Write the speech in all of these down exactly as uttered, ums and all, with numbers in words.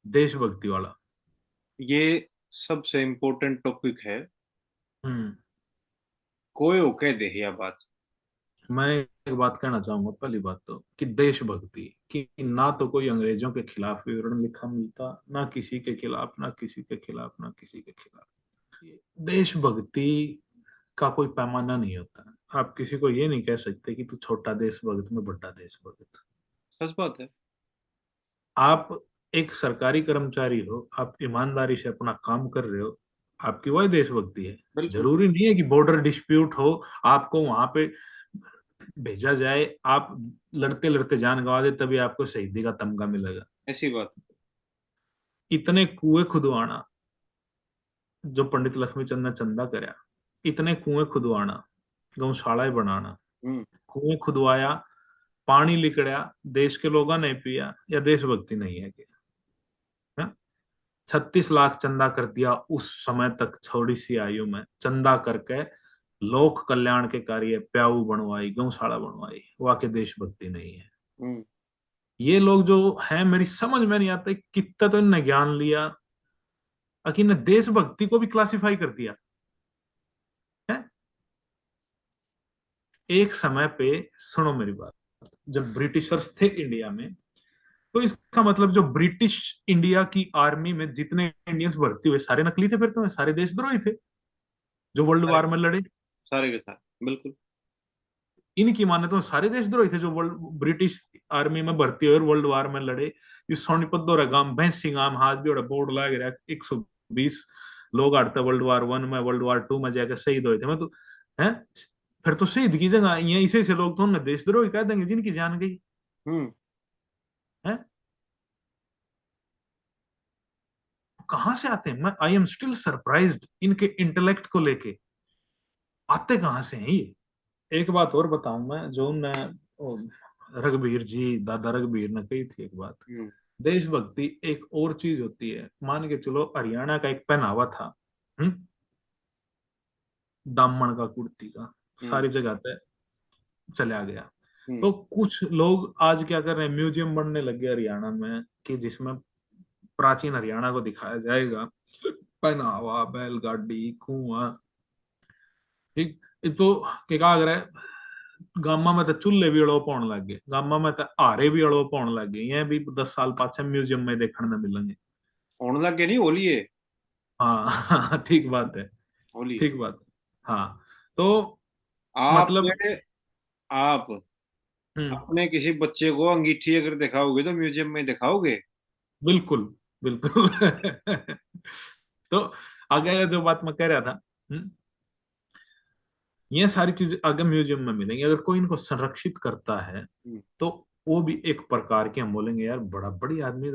देशभक्ति वाला। ये सबसे इम्पोर्टेंट टॉपिक है। हम्म कोई हो कह दे या बात। मैं एक बात कहना चाहूंगा, पहली बात तो कि देशभक्ति कि ना तो कोई अंग्रेजों के खिलाफ विवरण लिखा मिलता, ना किसी के खिलाफ, ना किसी के खिलाफ, ना किसी के खिलाफ। देशभक्ति का कोई पैमाना नहीं होता। आप किसी को ये नहीं कह सकते कि तू छोटा देशभक्त, मैं बड़ा देशभक्त। सच बात है। आप एक सरकारी कर्मचारी हो, आप ईमानदारी से अपना काम कर रहे हो, आपकी वही देशभक्ति है। बिल्कुल। जरूरी नहीं है कि बॉर्डर डिस्प्यूट हो, आपको वहां पे भेजा जाए, आप लड़ते लड़ते जान गंवा दे, तभी आपको शहीदी का तमगा मिलेगा। ऐसी बात। इतने कुएं खुदवाना जो पंडित लक्ष्मी चंद ने चंदा करया, इतने कुएं खुदवाना, गौशाला बनाना, हम्म कुएं खुदवाया, पानी लिकड़या, देश के लोगों ने पिया, या देशभक्ति नहीं है क्या? हैं? छत्तीस लाख चंदा कर दिया उस समय तक, थोड़ी सी आयु में चंदा करके लोक कल्याण के कार्य, प्याऊ बनवाई, गौशाला बनवाई, वह के देशभक्ति नहीं है? हम्म ये लोग जो हैं, मेरी समझ में नहीं आता कितना तो इनने ज्ञान लिया, अक इन्हें देशभक्ति को भी क्लासिफाई कर दिया है। एक समय पे, सुनो मेरी बात, जब ब्रिटिशर्स थे इंडिया में, तो इसका मतलब जो ब्रिटिश इंडिया की आर्मी में जितने इंडियंस भर्ती हुए, सारे नकली थे, फिर तो सारे देशद्रोही थे जो वर्ल्ड सारे। वार में लड़े। सारे के सारे, बिल्कुल। इनकी माने तो सारे देशद्रोही थे जो वर्ल्ड, ब्रिटिश आर्मी में भर्ती हुए और वर्ल्ड वार में लड़े। ये सोनीपत दोरे गांव भैंसी गांव हाथ भी बोर्ड लाग रहा, एक सौ बीस लोग आड़ते वर्ल्ड वार वन में, वर्ल्ड वार टू में जाकर शहीद हुए थे। मैं तो, हैं, फिर तो शहीद की जगह ये इसे, इसे लोग तो उन्हें देशद्रोही कह देंगे जिनकी जान गई। हम्म हैं? कहाँ से आते हैं? मैं, I am still surprised इनके इंटेलेक्ट को लेके। आते कहाँ से हैं ये? एक बात और बताऊं मैं, जो उनने, ओ, रघुबीर जी, दादा रघुबीर ने कही थी एक बात। हम्म देशभक्ति एक और चीज होती है। मान के चलो, हरियाणा का एक पहनावा था, हम्म, दामन का, कुर्ती का, हम्म। सारी जगह पे चला गया। हम्म। तो कुछ लोग आज क्या कर रहे हैं, म्यूजियम बनने लग गए हरियाणा में कि जिसमें प्राचीन हरियाणा को दिखाया जाएगा, पहनावा, बैलगाड़ी, कुआं। ठीक, ये तो के क्या कर रहे, गामा में तो चूल्हे भी अलोप होने लग गए, गामा में तो हारे भी अलोप होने लग गए। ये भी दस साल पाछे म्यूजियम में देखने में मिलेंगे। होने लग गए नहीं, होली है। हाँ ठीक बात है, होली। ठीक बात। हाँ, तो आप मतलब आप हम्म, अपने किसी बच्चे को अंगीठी अगर दिखाओगे तो म्यूजियम में दिखाओगे? बिल्कुल, बिल्कुल। तो आगे जो बात मैं कह रहा था, हम्म, ये सारी चीज आगे म्यूजियम में मिलेंगी। अगर कोई इनको संरक्षित करता है, हम्म। तो वो भी एक प्रकार के, हम बोलेंगे, यार, बड़ा बढ़िया आदमी,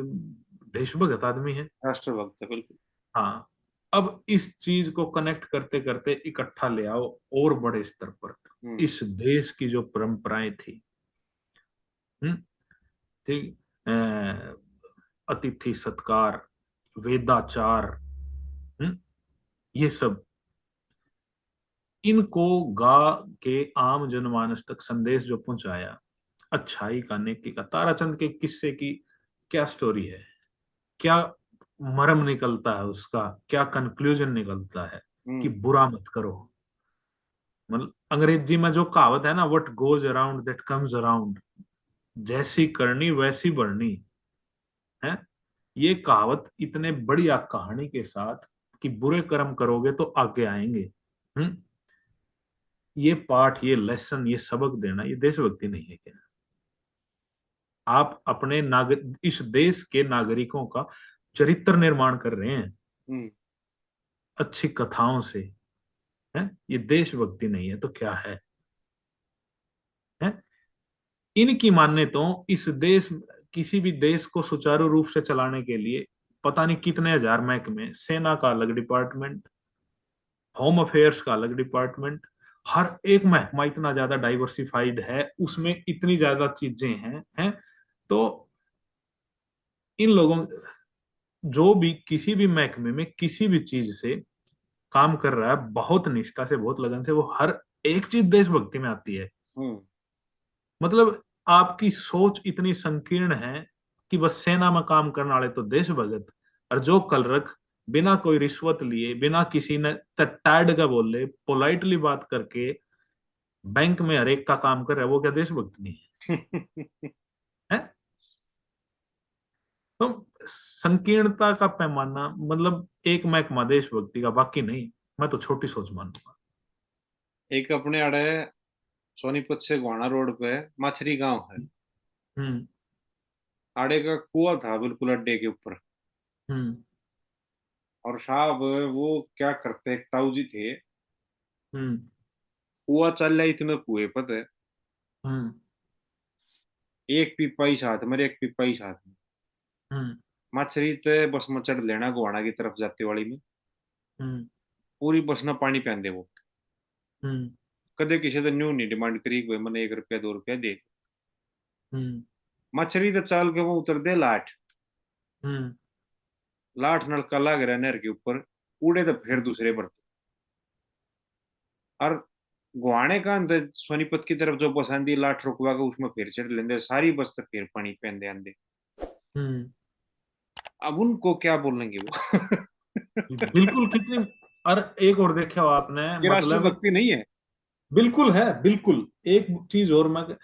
देशभगत आदमी है। राष्ट्रभक्त है, बिल्कुल। हाँ, अब इस चीज को कनेक्ट करते करते इकट्ठा ले आओ और बड़े स्तर पर हम्म इस देश की जो परंपराएं थी, हम्म, ठीक, अ, अतिथि सत्कार, वेदाचार, हम्म, ये सब, इनको गा के आम जनमानस तक संदेश जो पहुंचाया, अच्छाई का, नेकी का, ताराचंद के किस्से की क्या स्टोरी है, क्या मर्म निकलता है उसका, क्या कंक्लूजन निकलता है कि हम्म बुरा मत करो। मतलब, अंग्रेजी में जो कहावत है ना, "What goes around that comes around", जैसी करनी वैसी भरनी, है। ये कहावत इतने बढ़िया कहानी के साथ कि बुरे कर्म करोगे तो आगे आएंगे। हम्म, ये पाठ, ये लेसन, ये सबक देना, ये देशभक्ति नहीं है क्या? आप अपने नागर-, इस देश के नागरिकों का चरित्र निर्माण कर रहे हैं हम्म अच्छी कथाओं से, हैं? ये देशभक्ति नहीं है तो क्या है? हैं? इनकी माने तो इस देश, किसी भी देश को सुचारू रूप से चलाने के लिए पता नहीं कितने हजार महकमे, सेना का अलग डिपार्टमेंट, होम अफेयर्स का अलग डिपार्टमेंट, हर एक महकमा इतना ज्यादा डाइवर्सिफाइड है, उसमें इतनी ज्यादा चीजें हैं, हैं। तो इन लोगों, जो भी किसी भी महकमे में किसी भी चीज से काम कर रहा है, बहुत निष्ठा से, बहुत लगन से, वो हर एक चीज देशभक्ति में आती है। हम्म मतलब, आपकी सोच इतनी संकीर्ण है कि बस सेना में काम करने वाले तो देशभगत, और जो कलरक बिना कोई रिश्वत लिए, बिना किसी ने त-, टैड का बोले, पोलाइटली बात करके बैंक में हर एक का काम कर रहा है, वो क्या देशभक्त नहीं है? हैं? तो संकीर्णता का पैमाना, मतलब, एक महकमा देशभक्ति का, बाकी नहीं। मैं तो छोटी सोच मानूंगा। एक अपने आड़े सोनीपत से गोहाना रोड पे माछरी गांव है। हम्म। आड़े का कुआ था बिल्कुल अड्डे के ऊपर। हम्म। और साहब, वो क्या करते, एक ताऊ जी थे, हम्म। कुआ चल रहा इतने कुएं पर थे। हम्म। एक पीपा ही साथ में, एक पीपा ही साथ में। हम्म। माछरी ते बस में चढ़ लेना गोहाना की तरफ जाते वाली में। हम्म। पूरी बस ना पानी पहन दे वो। हम्म। कदे किसी तो न्यू नहीं डिमांड करी कि भाई, मैंने एक रुपया, दो रुपया दे। हम्म। माछरी तो चाल के वो उतर दे लाठ। हम्म। लाठ नलका लाग रहा नहर के ऊपर, उड़े तो फिर दूसरे भरते। और गोहाने का अंदर सोनीपत की तरफ जो बस आंदी, लाठ रुकवा के उसमें फिर चढ़ लेंदे, सारी बस तो फिर पानी पहनते आंदे। हम्म। अब उनको क्या बोलेंगे वो? बिल्कुल, कितनी। और एक और देखा हो आपने, ये मतलब, राष्ट्रभक्ति नहीं है? बिल्कुल है, बिल्कुल। एक चीज और मैं,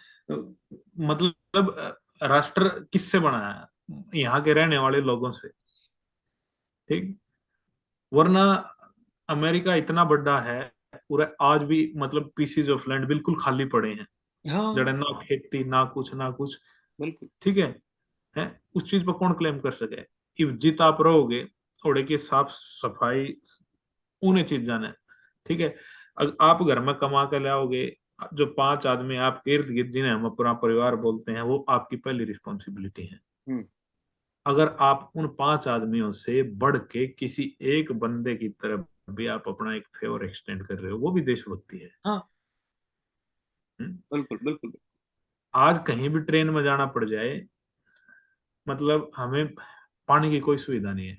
मतलब, राष्ट्र किससे बना है? यहाँ के रहने वाले लोगों से, ठीक? वरना अमेरिका इतना बड़ा है, पूरा आज भी, मतलब, पीसेज ऑफ लैंड बिल्कुल खाली पड़े हैं। हाँ। जड़े ना खेती, ना कुछ, ना कुछ। बिल्कुल। ठीक है, हैं? उस चीज पर कौन क्लेम कर सके? इब जित आप रहोगे, थोड़े की साफ सफाई, उन्हें चीज जाने, ठीक है? अगर आप घर में कमा के लाओगे, जो पांच आदमी आपके इर्द गिर्द, जिन्हें हम अपना परिवार बोलते हैं, वो आपकी पहली रिस्पॉन्सिबिलिटी है। हम्म। अगर आप उन पांच आदमियों से बढ़ के किसी एक बंदे की तरफ भी आप अपना एक फेवर एक्सटेंड कर रहे हो, वो भी देशभक्ति है। हाँ। हम्म? बिल्कुल, बिल्कुल। आज कहीं भी ट्रेन में जाना पड़ जाए, मतलब, हमें पानी की कोई सुविधा नहीं है,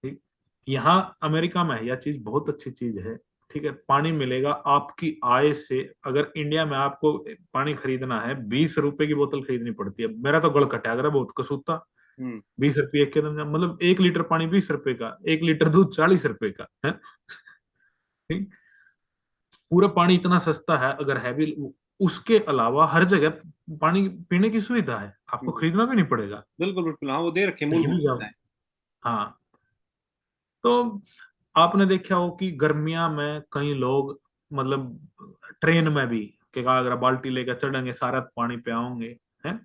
ठीक? यहाँ अमेरिका में यह चीज बहुत अच्छी चीज है, ठीक है, पानी मिलेगा आपकी आय से। अगर इंडिया में आपको पानी खरीदना है, बीस रुपए की बोतल खरीदनी पड़ती है, मेरा तो गल कटा करे बहुत, कसूता। हम्म। बीस रुपये के दम, मतलब, एक लीटर पानी बीस रुपए का, एक लीटर दूध चालीस रुपए का है, ठीक? पूरा पानी इतना सस्ता है, अगर है भी, उसके अलावा हर जगह पानी पीने की सुविधा है, आपको हम्म। खरीदना भी नहीं पड़ेगा। बिल्कुल, बिल्कुल, हाँ, वो दे रखे, कहीं भी मूलभूत जाओ। सुविधाएं। हाँ, तो आपने देखा हो कि गर्मियां में कई लोग, मतलब, ट्रेन में भी, कि अगर बाल्टी लेकर चढ़ेंगे, सारा पानी पियाओगे, हैं?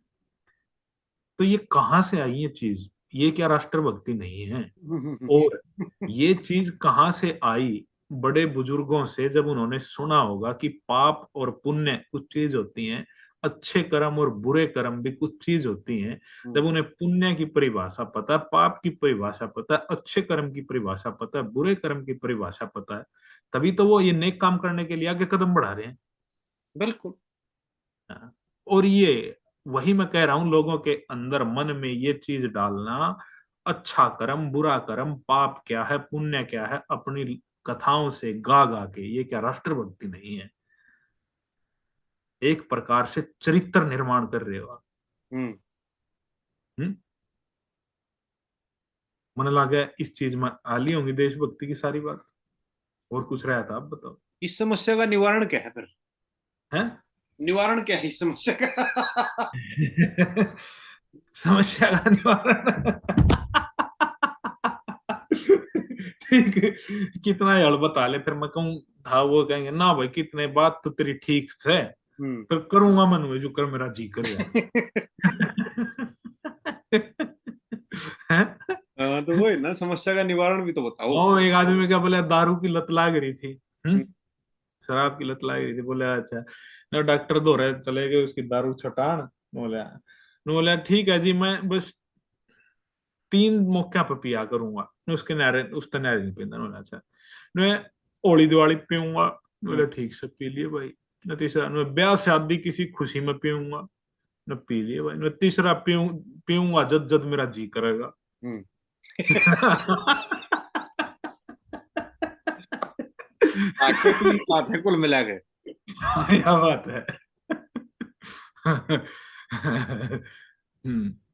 तो ये कहाँ से आई ये चीज? ये क्या राष्ट्रभक्ति नहीं है? हम्म, हम्म, हम्म। और ये चीज कहाँ से आई? बड़े बुजुर्गों से जब उन्होंने सुना होगा कि पाप और पुण्य कुछ चीज होती हैं, अच्छे कर्म और बुरे कर्म भी कुछ चीज होती हैं, हम्म। जब उन्हें पुण्य की परिभाषा पता है, पाप की परिभाषा पता है, अच्छे कर्म की परिभाषा पता है, बुरे कर्म की परिभाषा पता है, तभी तो वो ये नेक काम करने के लिए आगे कदम बढ़ा रहे हैं। बिल्कुल। हाँ। और ये वही मैं कह रहा हूं, लोगों के अंदर, मन में ये चीज डालना, अच्छा कर्म, बुरा कर्म, पाप क्या है, पुण्य क्या है, अपनी कथाओं से गा गा के, ये क्या राष्ट्रभक्ति नहीं है? एक प्रकार से चरित्र निर्माण कर रहे हो आप। हम्म। हम्म? मन लागे इस चीज में आ ली होंगी देशभक्ति की सारी बात। और कुछ रहा था, आप बताओ। इस समस्या का निवारण क्या है फिर? हैं? निवारण क्या है इस समस्या का? समस्या का निवारण। ठीक, कितना ही हल बता ले, फिर मैं कहूँ था, वो कहेंगे, "ना भाई, कितने बात तो तेरी ठीक से, हम्म। फिर करूंगा मैं जो कर मेरा जी करे।" हैं? हाँ, तो वो है ना, समस्या का निवारण भी तो बताओ। ओ, एक आदमी क्या बोले, दारू की लत लाग रही थी, हम्म? हम्म। शराब की लत लाग रही थी, बोले, "अच्छा।" ना, डॉक्टर धोरे चले गए, उसकी दारू छटान, बोले, बोले, "ठीक है जी, मैं बस तीन मौका पे पिया करूंगा, उसके नारे, उस तो नारे नहीं पींदा।" बोले, "अच्छा।" मैं होली दिवाली पीऊंगा, बोले, हम्म। "ठीक से पी लिए भाई।" न तीसरा, मैं ब्याह शादी किसी खुशी में पीऊंगा, न पी लिए भाई। मैं तीसरा पीऊं-, पीऊंगा जद, जद मेरा जी करेगा। हम्म। आखिर की बात है कुल मिला के। हाँ, क्या बात है। हम्म।